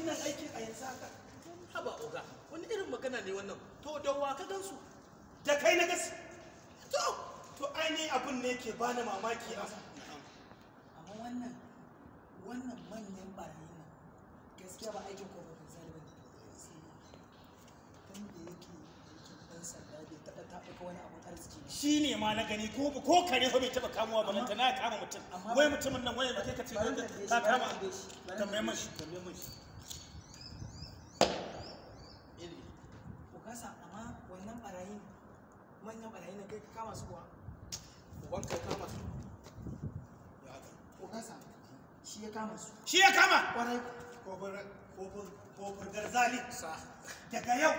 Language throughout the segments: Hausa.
wannan aikin a yanzu haka? Haba oga, wani irin magana ne wannan? To da wa ka gansu? Da kai na gasu. To ainihin abin ne ke bani mamaki a. Amma wannan manyan barayi nan gaskiya ba aikin Kofur Garzali ba ne. Tun da yake aikin ɗan sanda bai taɓa taɓuka wani abun arziki ba. Shi ne ma na gani ko kare fa bai taɓa kamuwa ba lantana ya kama mutum. Wai mutumin nan wai ba kai ka ce ka kama. Tambaye mashi, tambaye mashi. Ogasa, amma wannan barayin manyan barayin nan kai ka kama su kuwa? Uban ka kama su. Ogasa, shi ya kama su. Shi ya kama? Kwarai. Kofur Garzali. Daga yau,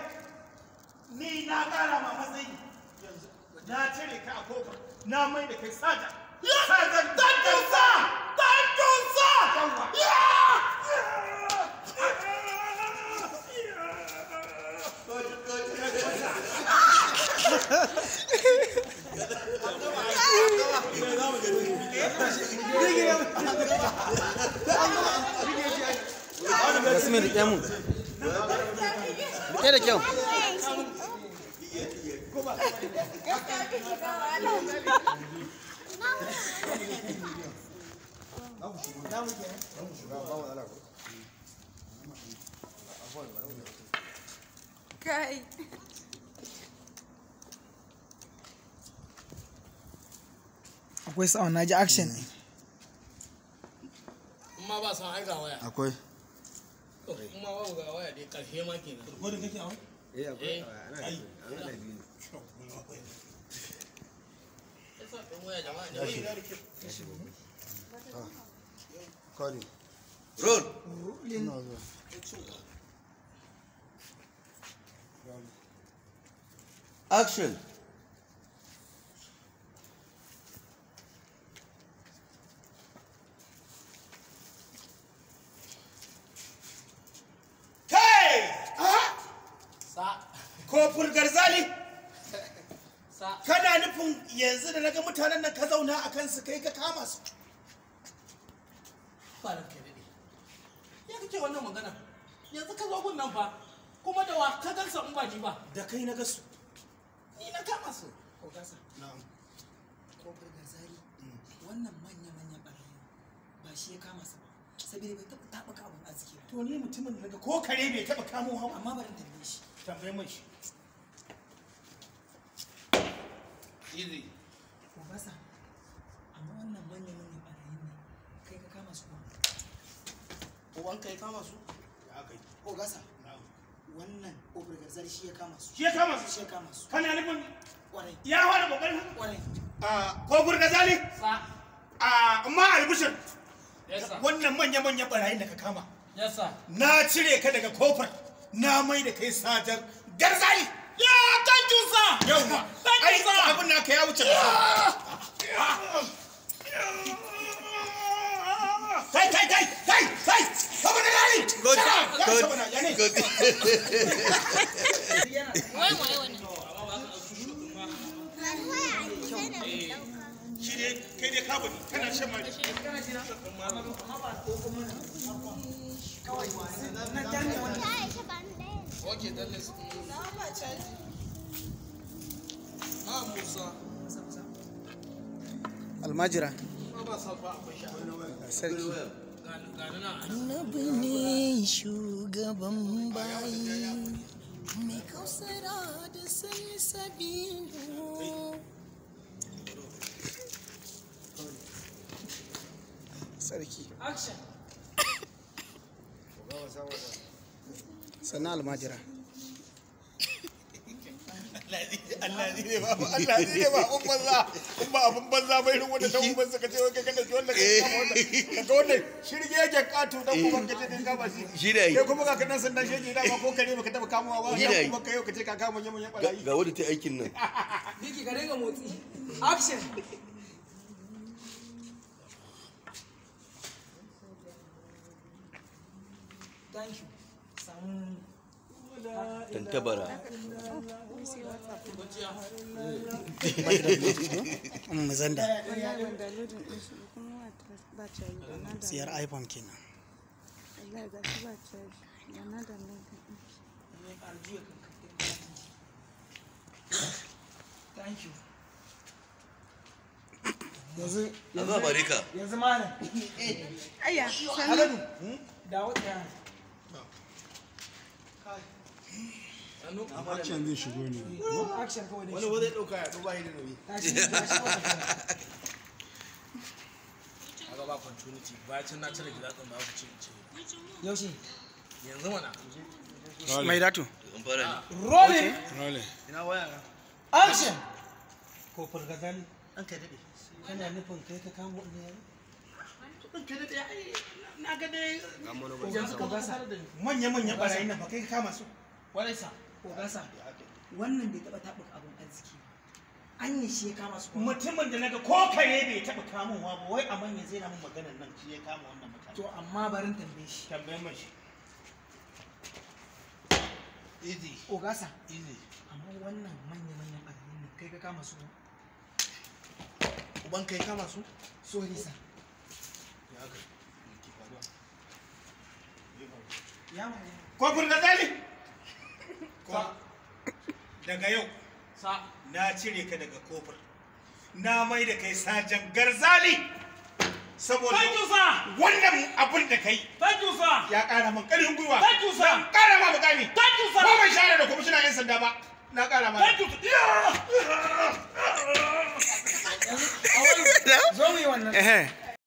ni na ƙara ma matsayi yanzu. Na cire ka a kofar, na mai da kai saja. Sajan Dandusa! Dandusa! Yawwa! Yasmin riƙe mu. Riƙe da kyau. Kai. Akwai sa'on na ji action ne. Amma ba san ai ga waya. Akwai. Kuma ba ga waya dai karshe ma kenan. Gudun kake a wai? Eh akwai. Ana biyu. Yasa ɗin waya jama'a ne. Kari. Roll. Rolling. Action. Kai! Sa. Kofur Garzali! Sa. Kana nufin yanzu da naga mutanen nan ka zauna a kansu kai ka kama su. Ba ranka daɗe. Ya kake wannan magana? Yanzu ka zo gun nan fa. Kuma da wa ka gansa in ba ni ba. Da kai na gasu. Ni na kama su. Ogasa, Na'am. Kofur Garzali, wannan manya-manyan barayi ba shi ya kama su ba. Saboda bai taɓa taɓuka abun arziki ba. To ni mutumin da naga ko kare bai taɓa kamowa ba. Amma bari in tambaye shi. Tambaye mun shi. Easy. Ogasa, amma wannan manya-manyan barayin nan kai ka kama su kuwa? Uban ka ya kama su? Ya kai. Ogasa, Na'am. wannan Kofur Garzali shi ya kama su. Shi ya kama su. Shi ya kama su. Kana nufin Kwarai. ya fara kokarin haka? Kwarai. Kofur Garzali? Sa. Amma albishir. Yes sir. Wannan manya-manyan barayin da ka kama. Yes sir. Na cire ka daga kofar. Na mai da kai sajar Garzali. Ya thank you sir. Yawwa. Thank Ai you sir. abin naka ya wuce. Kai kai kai kai kai. Saboda gari. Good. Good. Saboda ya ne. Good. Wai wai wannan. Shi ne kai dai ka bani kana shan mai. Okay, then let's. Ah Musa. Almajira. Ma ba sa fa akwai shi. Sarki. Ga ni nan. Annabi ne shugaban bayi mai kausara da salsabilu. Sarki. Action. Sannan almajira. Allah ne ba Allah ne ba abun banza in ba abun banza bai irin wanda dan uban suka ce wai kai ka dauki wannan kai kama wannan kaga wannan shirge yake kato dan uban ka ce kai kama shi Shi da yi. kai kuma ga kanan sandan shege da ba ko kare baka taba kamowa ba Shi da dan yi. uban ka yau ka ce ka kama manyan manyan barayi Ga wadda ta aikin nan. Biki ka dinga motsi. Action. Thank you. Samu Tantabara. Muzanda. Wallahi ban downloading din shi ba kuma ba caji da na Siyar iPhone kenan. da Wallahi ga shi ba caji. Yana da nan kan ɗinki. Ne ƙara juya kanka. Thank you. Yanzu A ba barika. Yanzu malam. Aya, sannu. Haladu. Dawo tsaya. Action zai shigo ne. Action kawai dai. Wani wani ɗauka ya ɗauka da nauyi. Tashi, tashi, tashi. Kaga ba continuity, bacin na cire gida ɗin ba ku ce in ce. Yaushe? Yanzu mana. Mai datu. An fara ne. Rolling. Rolling. Ina waya na. Action. Kofar Gazali. An kai daɗe. Kana nufin kai ka kamo wani yaro? An kai daɗe ai na ga dai. Yanzu ka gasa. Manya-manyan ɓarayin nan ba kai ka kama su. Wani sa. Ogasa, wannan bai taɓa taɓuka abin arziki ba. An yi shi ya kama su kuma. Mutumin da naga ko kare bai taɓa kamowa ba wai a manya zai na mun maganar nan shi ya kama wannan mutane. To amma barin tambaye shi. Tambayan man shi. Easy. Ogasa, Easy. amma wannan manya-manyan ɓarayin nan kai ka kama su. Uban kai kama su? Sorry sir. Ya haka. Me ke faruwa? Ya mu. Kofar Gazali. Daga yau Sa. na cire ka daga kofar. Na mai da kai sajan Garzali. Saboda Thank you sir. wannan abun da kai Thank you sir. ya ƙara min ƙarfin gwiwa. Thank you sir. Na ƙara ma mukami. Thank you sir. Ko ban share da kwamishinan 'yan sanda ba. Na ƙara ma. Thank you sir. Zo mu yi wannan. Ehe.